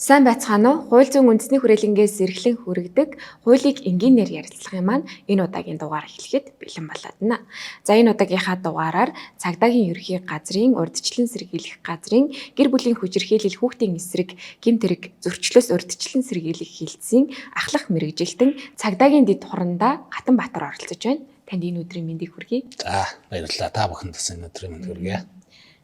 Сайн байцгаана уу? Хууль зүйн үндэсний хүрээлэнгээс зэрэглэн хүргэдэг хуулийг энгийнээр ярилцлагын маань энэ удаагийн дугаар эхлэхэд бэлэн болоод байна. За, энэ удаагийнхаа дугаараар цагдаагийн ерөнхий газрын урьдчилан сэргийлэх газрын гэр бүлийн хүчирхийлэл, хүүхдийн эсрэг гэмт хэрэг зөрчлөөс урьдчилан сэргийлэх хэлтсийн ахлах мэргэжилтэн, цагдаагийн дэд хурандаа Хатанбаатар оролцож байна. Танд энэ өдрийн мэндийг хүргэе. За, баярлалаа. Та бүхэнд бас энэ өдрийн мэнд хүргэе.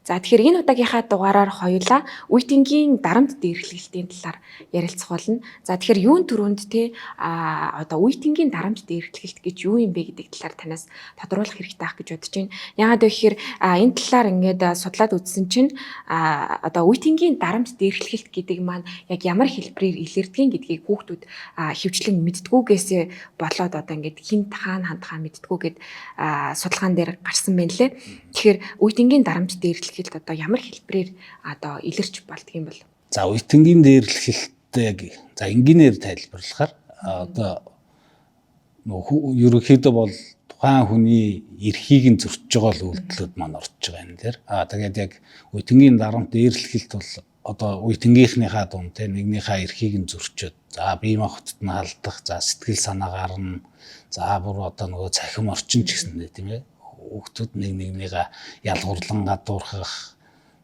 За, тэгэхээр энэ удаагийнхаа дугаараар хоёулаа үеийнгийн дарамт дээрлэхэлтийн талаар ярилцах болно. За, тэгэхээр юун түрүүнд те одоо үеийнгийн дарамт дээрлэхэлт гэж юу юм бэ гэдэг талаар танаас тодруулах хэрэгтэй ах гэж бодож байна. Яагаад вэ гэхээр энэ талаар ингээд судлаад үзсэн чинь одоо үеийнгийн дарамт дээрлэхэлт гэдэг маань яг ямар хэлбэрээр илэрдгийг гэдгийг хүүхдүүд хөвчлэн мэддгүүгээсээ болоод одоо ингээд хинт хаана хандхаа мэддгүү гэд судалгаан дээр гарсан байна лээ. Тэгэхээр үеийнгийн дарамт дээрлэхэлт одоо ямар хэлбэрээр одоо илэрч болдго юм бол? За, үеийнгийн дээрлэхэлт яг за энгийнээр тайлбарлахаар одоо нөгөө ерөнхийдөө бол тухайн хүний эрхийг нь зөрчиж байгаа л үйлдэлүүд маань орж байгаа юм дээр. Тэгээд яг үеийнгийн дарамт дээрлэхэлт бол одоо үеийнхнийхаа дунд те нэгнийхээ эрхийг нь зөрчөөд, за, бие махбодод нь халдах, за, сэтгэл санаагаар нь, за, бүр одоо нөгөө цахим орчин ч гэсэндээ, тийм ээ, хүүхдүүд нэг нэгнийгээ ялгуурлан гадуурхах,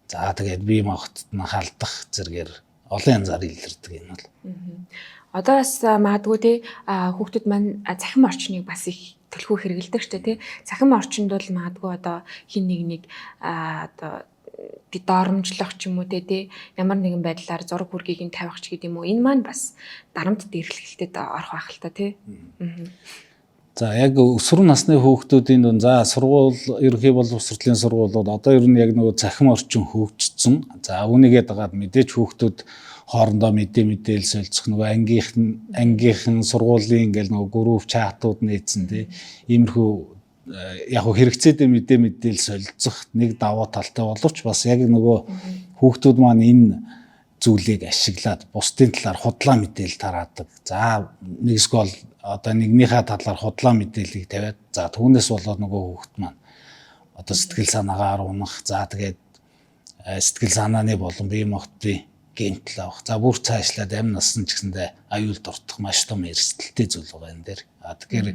за, тэгээд бие махбодод нь халдах зэргээр олон янзаар илэрдэг юм бол. Одоо бас магадгүй те хүүхдүүд маань цахим орчныг бас их төлхөө хэрэгэлдэг штэ те. Цахим орчинд бол магадгүй одоо хин нэг нэг одоо доромжлох ч юм уу те ямар нэгэн байдлаар зураг бүргийг нь тавих ч гэдэг юм уу. Энэ маань бас дарамт дээрлэхэлтэд орох байх л та тий. За, яг өсвөр насны хүүхдүүдийн дунд, за, сургууль, ерөнхий боловсролын сургуулиуд одоо ер нь яг нөгөө цахим орчин хөгжсөн. За, үүнийгээ дагаад мэдээж хүүхдүүд хоорондоо мэдээлэл солилцох нөгөө ангийнхан сургуулийн ингээл нөгөө group chat ууд нээсэн тий. Иймэрхүү яг хэрэгцээтэй мэдээлэл солилцох нэг давуу талтай боловч бас яг нөгөө хүүхдүүд маань энэ зүйлийг ашиглаад бусдын талаар худлаа мэдээлэл тараадаг. За, нэг эсвэл одоо нэгнийхээ талаар худлаа мэдээллийг тавиад, за, түүнээс болоод нөгөө хүүхэд маань одоо сэтгэл санаагаар унах, за, тэгээд сэтгэл санааны болон бие махбодын гэмтэл авах. За, бүр цаашлаад амь насан ч гэсэндээ аюулд дуртах маш том эрсдэлтэй зүйл байгаа энэ дээр. Тэгэхээр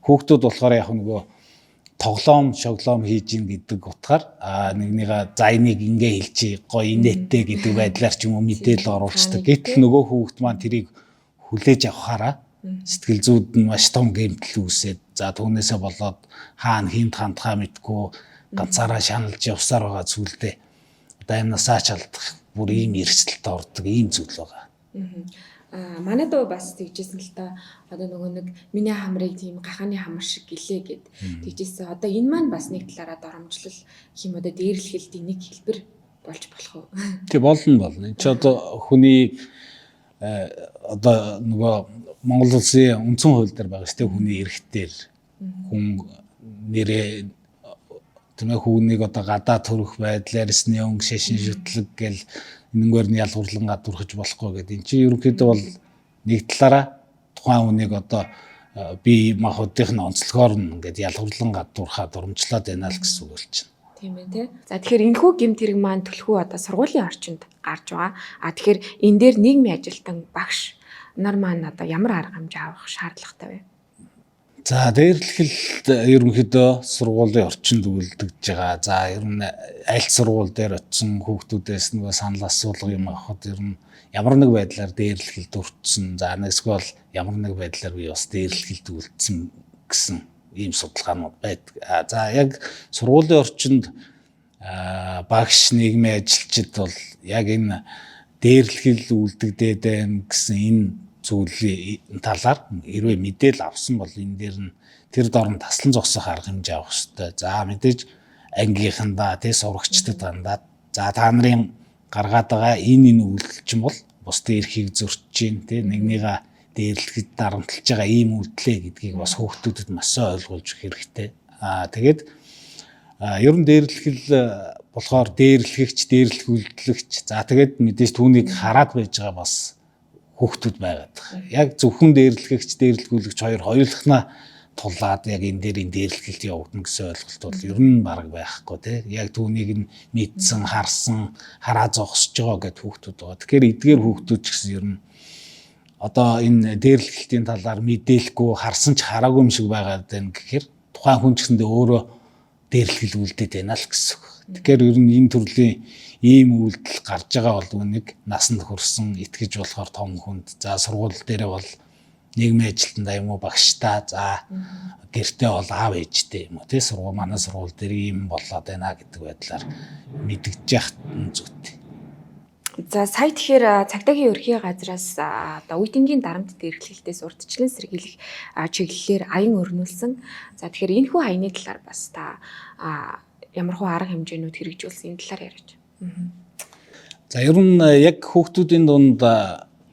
хүүхдүүд болохоор яг нөгөө тоглоом шоглоом хийж ийн гэдэг утгаар нэгнийгээ, за, энийг ингээ хэлчихье, гоё инээдтэй гэдэг байдлаар ч юм уу мэдээлэл оруулцдаг. Гэтэл нөгөө хүүхэд маань тэрийг хүлээж авахаараа сэтгэл зүйд нь маш том гэмтэл үүсээд, за, түүнээсээ болоод хаана хинт хандхаа мэдгүй ганцаараа шаналж явсаар байгаа зүйлдээ одоо амнасаа ч алдах бүр ийм эрсдэлд ордог ийм зүйл байгаа. Манай дүү бас тэгжсэн л та, одоо нөгөө нэг миний хамрыг тийм гахааны хамар шиг гэлээ гэд тэгжсэн. Одоо энэ маань бас нэг талаараа доромжлол хэм одоо дээрлэхэлтийн нэг хэлбэр болж болох уу? Тий, болно. Энд чи одоо хүний одоо нөгөө Монгол улсын үндсэн хууль дээр байгаа шүү дээ, хүний эрх дээр хүн нэрээ, тийм ээ, хүүнийг одоо гадаа төрөх байдал, арьсны өнгө, шашин шүтлэг гэл энэнгээр нь ялгуурлан гадуурхаж болохгүй гэдэг. Энд чинь ерөнхийдөө бол нэг талаараа тухайн хүнийг одоо бие махбодын нь онцлогоор нь ингээд ялгуурлан гадуурхаа дурамжлаад байна л гэсэн үг болчихно. Тийм ээ, тий. За, тэгэхээр энэхүү гэмт хэрэг маань төлхөө одоо сургуулийн орчинд гарч байгаа. Тэгэхээр энэ дээр нийгмийн ажилтан, багш нар маань одоо ямар арга хэмжээ авах шаардлагатай вэ? За, дээрлэхэлт ерөнхийдөө сургуулийн орчинд үлдэгдэж байгаа. За, ер нь аль сургууль дээр очисон хүүхдүүдээс нөгөө санал асуулга юм авахад ер нь ямар нэг байдлаар дээрлэхэлд өртсөн. За, нэг эсвэл ямар нэг байдлаар би бас дээрлэхэлд үлдсэн гэсэн ийм судалгаанууд байдаг. За, яг сургуулийн орчинд багш, нийгмийн ажилчид бол яг энэ дээрлэхэл үлдэгдээд байна гэсэн энэ зүйлийн талаар хэрвээ мэдээлэл авсан бол энэ дээр нь тэр дорн таслан зогсох арга хэмжээ авах хэрэгтэй. За, мэдээж ангийнхандаа тий сурагчдад дандаа, за, та нарын гаргаад байгаа энэ үйлдэл чинь бол бусдын эрхийг зөрчиж чинь тий нэгнийгээ дээрлэхэд дарамтлаж байгаа ийм үйлдэлээ гэдгийг бас хүүхдүүдэд маш сайн ойлгуулж өгөх хэрэгтэй. Тэгээд ер нь дээрлэхэл болохоор дээрлэхэгч, дээрлэхүүлдэгч, за, тэгээд мэдээж түүнийг хараад байж байгаа бас хүүхдүүд байгаад байгаа. Яг зөвхөн дээрлэхэгч, дээрлэхүүлэгч хоёр хоёулахнаа тулаад яг энэ дээр энэ дээрлэхэлт явагдана гэсэн ойлголт бол ер нь бараг байхгүй тий. Яг түүнийг нь мэдсэн, харсан, хараа зогсож байгаа гэд хүүхдүүд байгаа. Тэгэхээр эдгээр хүүхдүүд ч гэсэн ер нь одоо энэ дээрлэхэлтийн талаар мэдээлэхгүй, харсан ч хараагүй юм шиг байгаад байна гэхээр тухайн хүн ч гэсэндээ өөрөө дээрлэхэл үлдээд байна л гэсэн үг. Тэгэхээр ер нь энэ төрлийн ийм үйлдэл гарч байгаа бол үүнийг насанд хүрсэн итгэж болохоор том хүнд, за сургууль дээрээ бол нийгмийн ажилтнаа юм уу багштай, за гэртээ бол аав ээжтэй юм уу тий, сургууль манай сургууль дээр ийм болоод байна гэдэг байдлаар мэдгэж яах зүйтэй. За сая тэгэхээр цагдаагийн ерхий газраас одоо үеийнгийн дарамт дээрлэхэлтээс урьдчилан сэргийлэх чиглэлээр аян өрнүүлсэн. За тэгэхээр энэ хүү аяны талаар бас та ямар хуу арга хэмжээнүүд хэрэгжүүлсэн энэ талаар яриач. За ер нь яг хүүхдүүдийн дунд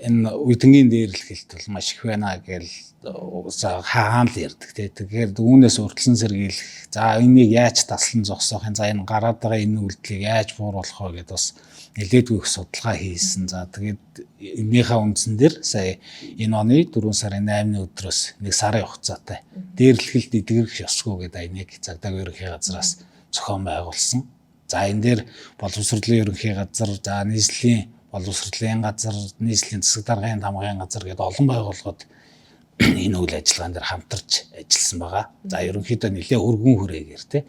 энэ үеийнгийн дээрлэхэлт бол маш их байна гэж хаан л ярьдаг тий. Тэгэхээр үүнээс урьдчилан сэргийлэх, за энийг яаж таслан зогсоох юм, за энэ гараад байгаа энэ үйлдэлийг яаж бууруулах вэ гэдээ бас нэлээдгүй их судалгаа хийсэн. За тэгээд энэнийхээ үндсэн дээр сая энэ оны 4 сарын 8-ны өдрөөс нэг сарын хугацаатай дээрлэхэлт эдгэрэх ёсгүй гэдэг аяныг цагдаагийн ерөнхий газраас зохион байгуулсан. За энэ дээр боловсролын ерөнхий газар, за нийслэлийн боловсролын газар, нийслэлийн засаг даргын тамгын газар гэдэг олон байгууллагууд энэ үйл ажиллагаан дээр хамтарч ажилласан байгаа. За ерөнхийдөө нэлээ өргөн хүрээгээр тий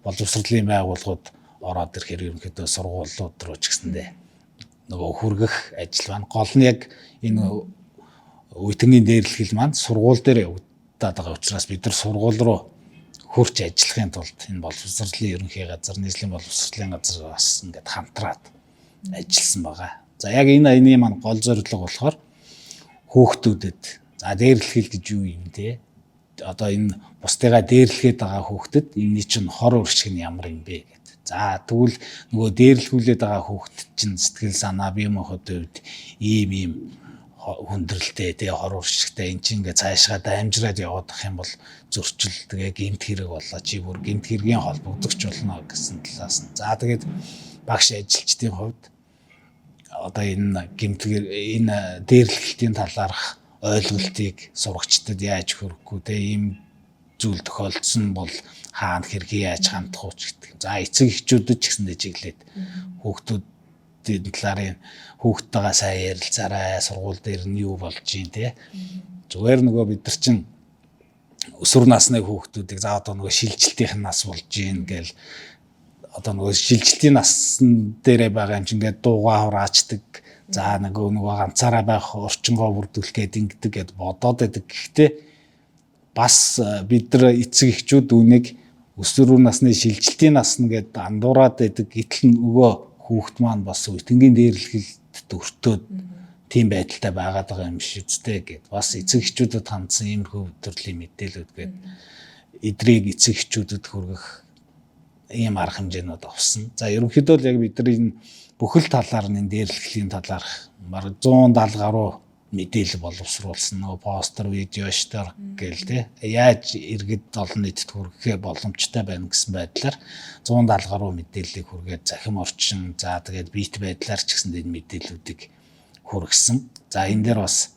боловсролын байгууллагууд ороод ирэхээр ерөнхийдөө сургуулиуд руу ч гэсэндээ нөгөө хүргэх ажил байна. Гол нь яг энэ үеийнгийн дээрлэхэл маань сургууль дээр явагдаад байгаа учраас бид нар сургууль руу хурц ажиллахын тулд энэ боловсролын ерөнхий газар, нийслэлийн боловсролын газар бас ингээд хамтраад ажилласан байгаа. За яг энэ аяны маань гол зорилго болохоор хүүхдүүдэд за дээрлэхэл гэж юу юм те? Одоо энэ бусдыгаа дээрлэхэд байгаа хүүхдэд энэний чинь хор уршиг нь ямар юм бэ гэд. За тэгвэл нөгөө дээрлэхүүлээд байгаа хүүхдэд чинь сэтгэл санаа, бие махбодын хувьд ийм ийм хүндрэлтэй те, хор уршигтай, эн чинь ингээ цаашгаа дамжраад яваад ах юм бол зөрчил, тэгээ гэмт хэрэг боллоо, чи бүр гэмт хэргийн холбогдогч болно гэсэн талаас нь. За тэгээд багш ажилчдын хувьд одоо энэ гэмт энэ дээрлэхэлтийн талаарх ойлголтыг сурагчдад яаж хүргэхгүй те, ийм зүйл тохиолдсон бол хаана хэрэг яаж хандах уу ч гэдэг. За эцэг эхчүүдэд ч гэсэндээ чиглээд хүүхдүүдийн таларын хүүхдтэйгээ сайн ярилцаарай, сургууль дээр нь юу болж юм те. Зүгээр нөгөө бид нар чинь өсвөр насны хүүхдүүдийг за одоо нөгөө шилжилтийн нас болж гин гээл одоо нөгөө шилжилтийн насн дээрээ байгаа юм чинь ингээд дуугаа хураачдаг. За нөгөө ганцаараа байх орчингоо бүрдүүлэх гээд ингэдэг гэд бодоод байдаг. Гэхдээ бас бид нар эцэг эхчүүд үүнийг өсвөр насны шилжилтийн насна гэд андуураад байдаг. Гэтэл нөгөө хүүхд маань бас үеийнгийн дээрлэхэлд өртөөд тийм байдалтай байгаад байгаа юм шиг үстэй гэд бас эцэг эхчүүдэд хандсан иймэрхүү төрлийн мэдээлүүд гээд эдрийг эцэг эхчүүдэд хүргэх ийм арга хэмжээнүүд авсан. За ерөнхийдөө л яг бид нар энэ бүхэл талаар нь дээрлэхлийн талаарх бараг 170 гаруй мэдээлэл боловсруулсан, нөгөө постэр, видео, штор гээл те яаж иргэд олон нийтэд хүргэхээ боломжтой байна гэсэн байдлаар 170 гаруй мэдээллийг хүргээд захим орчин, за тэгээд бит байдлаар ч гэсэн энэ мэдээллүүдийг хүргэсэн. За энэ дээр бас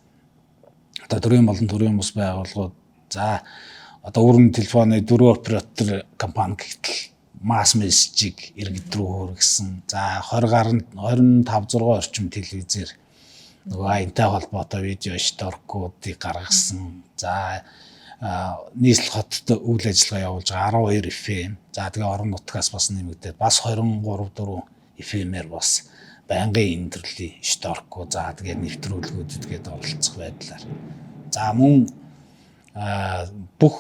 одоо төрийн болон төрийн бус байгууллагууд, за одоо өрн телефоны дөрвөн оператор компани гэтэл масс мессежийг иргэд рүү хүргэсэн. За 20 гаруй 25 6 орчим телевизээр нөгөө аянтай холбоотой видео шторкуудыг гаргасан. За нийслэл хотод үйл ажиллагаа явуулж байгаа 12 FM. За тэгээ орон нутгаас бас нэмэгдээд бас 23 4 FM-ээр бас байнгын энэ төрлийн шторкуу, за тэгээ нэвтрүүлгүүдэд гээд оролцох байдлаар. За мөн бүх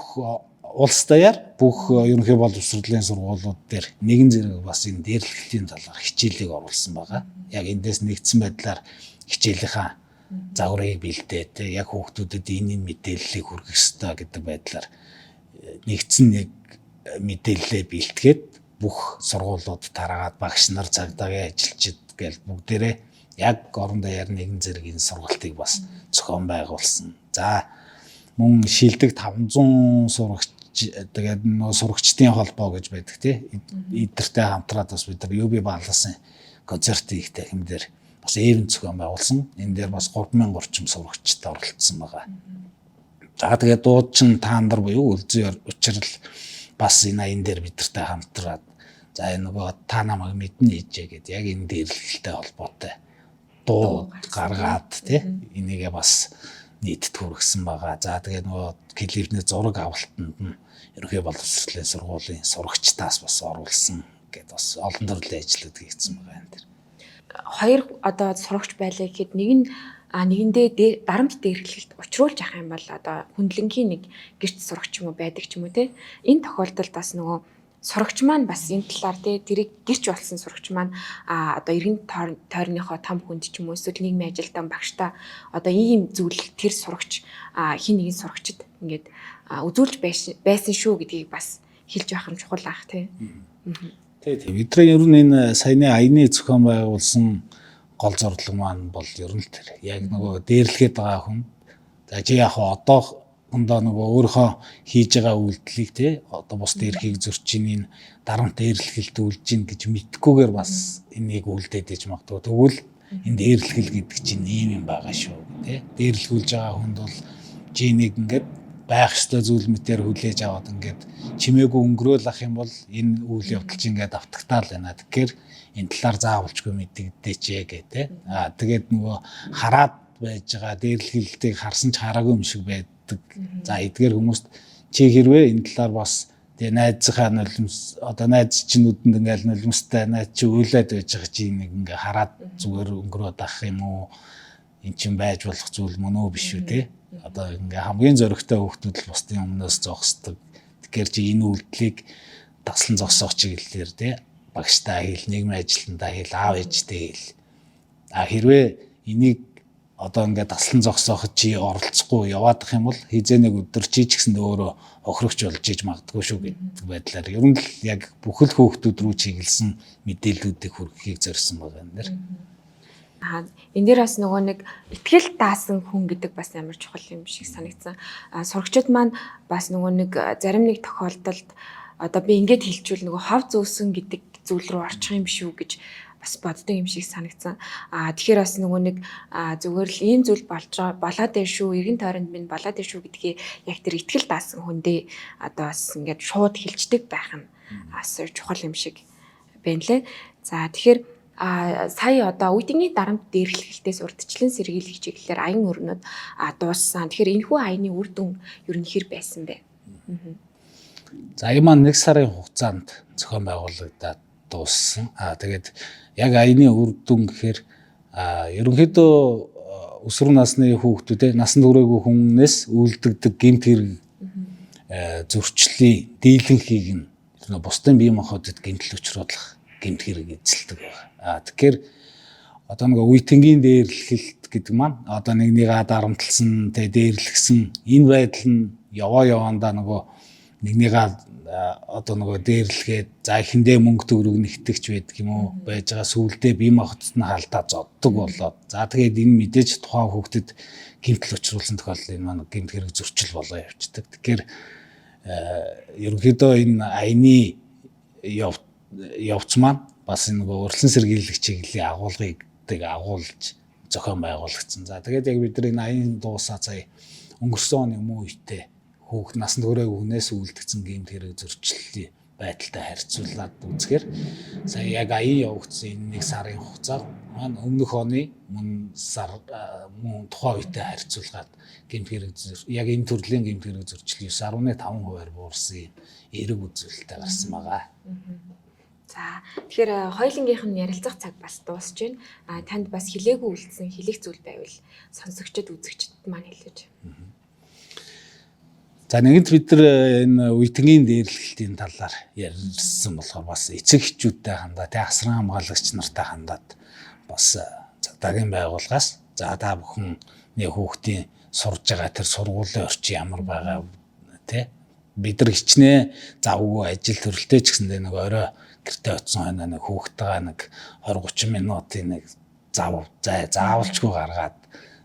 улс даяар бүх ерөнхий боловсролын сургуулиуд дээр нэгэн зэрэг бас энэ дээрлэхлийн талаар хичээлийг оруулсан байгаа. Яг эндээс нэгдсэн байдлаар хичээлийнхаа загварыг бэлдээд яг хүүхдүүдэд энэ мэдээллийг хүргэх ёстой гэдэг байдлаар нэгдсэн нэг мэдээллээ бэлтгээд бүх сургуулиуд тараагаад багш нар, цагдаагийн ажилчид гэл бүгдээрээ яг орон даяар нэгэн зэрэг энэ сургалтыг бас зохион байгуулсан. За мөн шилдэг 500 сурагч, тэгээд нөгөө сурагчдын холбоо гэж байдаг тий. Эдэртэй хамтраад бас бид нар UB Балласын концерт хийх танхим дээр бас эвент зохион байгуулсан. Энэ дээр бас 3000 орчим сурагчид оролцсон байгаа. За тэгээд дуучин таандар буюу Үлзий Учрал бас энэ аян дээр бидэртэй хамтраад за энэ нөгөө та намайг мэднэ ээжээ гэд яг энэ дээрлэлтэй холбоотой дуу гаргаад тий энийгээ бас нийтэд хүргэсэн байгаа. За тэгээд нөгөө клипний зураг авалтанд нь ерөнхий боловсролын сургуулийн сурагчдаас бас оруулсан гэд бас олон төрлийн ажлууд хийгдсэн байгаа энэ дэр. Хоёр одоо сурагч байлаа гэхэд нэг нь нэгэндээ дарамт дээрлэлт учруулж авах юм бол одоо хүндлэнгийн нэг гэрт сурагч юм уу байдаг ч юм уу те. Энэ тохиолдолд бас нөгөө сурагч маань бас энэ талаар те тэрийг гэрч болсон сурагч маань одоо эргэн тойрныхоо том хүнд ч юм уу эсвэл нийгмийн ажилтан багштай одоо ийм зүйл тэр сурагч хин нэгэн сурагчид ингээд үзүүлж байсан шүү гэдгийг бас хэлж байх нь чухал ах те. Тий, тий. Бидний ер нь энэ саяны аяны зохион байгуулсан гол зорилго маань бол ер нь л тэр. Яг нөгөө дээрлэхэд байгаа хүн. За чи яг одоохондоо нөгөө өөрийнхөө хийж байгаа үйлдэлийг те одоо бус дээрхийг зөрчин энэ дарамт дээрлэхэлд үлж ийн гэж мэдхгүйгээр бас энийг үлдээд иж магадгүй. Тэгвэл энэ дээрлэхэл гэдэг чинь ийм юм байгаа шүү те. Дээрлэхүүлж байгаа хүнд бол чи энийг ингээд байх ёстой зүйл мэтэр хүлээж аваад ингээд чимээгүй өнгөрөөл ах юм бол энэ үйл явдал чинь ингээд автагтаал байна. Тэгэхээр энэ талаар заавалчгүй мэдэгдээч гэ тэ. Аа тэгээд нөгөө хараад байж байгаа дээрлэхэлтийг харсан ч хараагүй юм шиг байдаг. За эдгээр хүмүүст чи хэрвээ энэ талаар бас тэгээ найзынхаа нулимс одоо найз чинь нүдэнд ингээл нулимстай найз чи уйлаад байж байгаа чи нэг ингээ хараад зүгээр өнгөрөөд ах юм уу? Эн чин байж болох зүйл мөн үү биш үү те? Одоо ингээ хамгийн зоригтой хүүхдүүд л бусдын өмнөөс зогсдог. Тэгэхээр чи энэ үйлдэлийг таслан зогсоох чиглэлээр те багштай хэл, нийгмийн ажилтнаа хэл, аав ээжтэй хэл. А хэрвээ энийг одоо ингээд таслан зогсооход чи оролцохгүй яваадах юм бол хизээ нэг өдөр чи ч гэсэн өөрөө хохирогч болж иж магадгүй шүү гэдэг байдлаар ер нь л яг бүхэл хүүхдүүд рүү чиглэсэн мэдээллүүдийг хүргэхийг зорьсон байгаа юм дэр. Энэ дээр бас нөгөө нэг итгэл даасан хүн гэдэг бас амар чухал юм шиг санагдсан. Сурагчид маань бас нөгөө нэг зарим нэг тохиолдолд одоо би ингэж хэлчихвэл нөгөө хов зөөсөн гэдэг зүйл рүү орчих юм шүү гэж бас боддог юм шиг санагдсан. Тэгэхээр бас нөгөө нэг зүгээр л ийм зүйл болж байгаа болоод байна шүү, эргэн тойронд минь болоод байна шүү гэдгийг яг тэр итгэл даасан хүндээ одоо бас ингээд шууд хэлждэг байх нь бас чухал юм шиг байна лээ. За тэгэхээр сая одоо үеийн дарамт дээрлэхэлтээс урдчлан сэргийлэх чиглэлээр аян өрнөд дууссан. Тэгэхээр энэхүү аяны үр дүн ер нь хэр байсан бэ? За аян маань 1 сарын хугацаанд зохион байгуулагдаад дууссан. Тэгээд яг аяны үр дүн гэхээр ерөнхийдөө өсвөр насны хүүхдүүдээ насанд хүрээгүй хүнээс үйлдэгдэг гэмт хэрэг зөрчлийн дийлэнхийг нь бусдын бие махбодод гэмтэл учруулах гэмт хэрэг эзэлдэг байна. Тэгэхээр одоо нэг үеийнгийн дээрлэхэлт гэдэг маань одоо нэг нэгаа дарамтлсан, тэ дээрлэхсэн энэ байдал нь яваа яваандаа нөгөө нэг нэгаа одоо нөгөө дээрлэхэд за эхэндээ мөнгө төгрөг нэгтгэгч байдаг юм уу байж байгаа сүулдэ бие махбодод нь халдаа зоддог болоод за тэгээд энэ мэдээж тухайн хүүхдэд гэмтэл учруулсан тохиолдол энэ маань гэмт хэрэг зөрчил болоо явцдаг. Тэгэхээр ерөнхийдөө энэ аяны явц маань бас энэ нөгөө урьдчилан сэргийлэх чиглэлийн агуулгыг агуулж зохион байгуулагдсан. За тэгээд яг бид нар энэ аян дуусаа сая өнгөрсөн оны өмнө үедээ хүүхд насанд хүрээгүй хүнээс үйлдэгдсэн гэмт хэрэг зөрчлийн байдалтай харьцуулаад үзэхээр сая яг аян явагдсан энэ 1 сарын хугацаад маань өмнөх оны мөн сар мөн тухайн үетэй харьцуулгаад гэмт хэрэг яг энэ төрлийн гэмт хэрэг зөрчил 9.5%-аар буурсан эерэг үзүүлэлттэй гарсан байгаа. За тэгэхээр хоёулангийнх нь ярилцах цаг бас дуусж байна. Танд бас хэлээгүй үлдсэн хэлэх зүйл байвал сонсогчид үзэгчдэд маань хэлээч. За нэгэнт бид нар энэ үеийнгийн дээрлэлтийн талаар ярьсан болохоор бас эцэг эхчүүдтэй хандаа, тэ асран хамгаалагч нартай хандаад бас цагдаагийн байгууллагаас за та бүхний хүүхдийн сурж байгаа тэр сургуулийн орчин ямар байгаа тэ бид нар хичнээн завгүй ажил төрөлтэй ч гэсэндээ нэг орой гэртээ очисон хойноо нэг хүүхдтэйгээ нэг 20 30 минутын нэг зав зай заавалчгүй гаргаад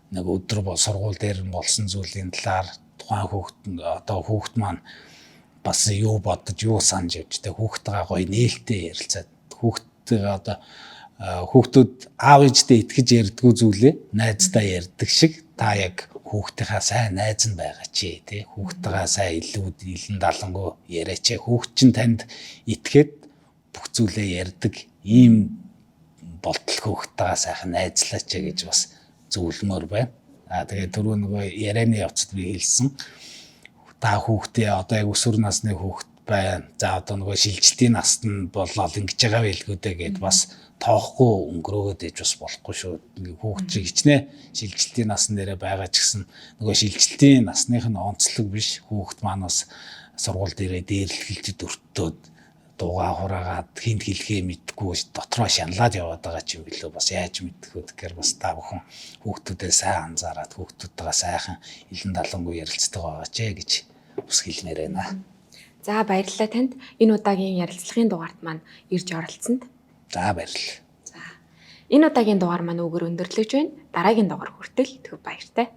нэг өдөр бол сургууль дээр нь болсон зүйлийн талаар тухайн хүүхд одоо хүүхд маань бас юу бодож юу санаж явж тэ хүүхдтэйгээ гоё нээлттэй ярилцаад хүүхдтэйгээ одоо хүүхдүүд аав ээжтэй итгэж ярьдгүү зүйлээ найздаа ярьдаг шиг та яг Хүүхдийнхаа сайн найз нь байгаа чи тий. Хүүхдтэйгээ сайн илүүд илэн далангуу яриач. Хүүхд чинь танд итгээд бүх зүйлээ ярьдаг ийм болтол хүүхдтэйгээ сайхан найзлаач гэж бас зөвлөмөр байна. Аа тэгээ түрүү нөгөө ярианы явцад би хэлсэн. Та хүүхдээ одоо яг өсвөр насны хүүхд байна. За одоо нөгөө шилжилтийн наснд нь болол ингэж байгаа байлгүй дээ гэд бас тоохгүй өнгөрөөгөөд ээж бас болохгүй шүү. Ингээ хүүхд чи хичнээн шилжилтийн насн дээрээ байгаа ч гэсэн нөгөө шилжилтийн насных нь онцлог биш. Хүүхд маань бас сургууль дээрээ дээрлэхэлж өртөөд дуугаа хураагаад хинт хэлхээ мэдгүй дотроо шаналаад яваад байгаа ч юм билүү бас яаж мэдэх вэ гэхээр бас та бүхэн хүүхдүүдэд сайн анзаараад хүүхдүүдтэйгээ сайхан илэн далангүй ярилцдаг байгаа ч гэж бас хэлмээр байна. За баярлалаа танд энэ удаагийн ярилцлагын дугаарт маань ирж оролцсонд. За баярлалаа. За энэ удаагийн дугаар маань үүгээр өндөрлөж байна. Дараагийн дугаар хүртэл төв баяртай.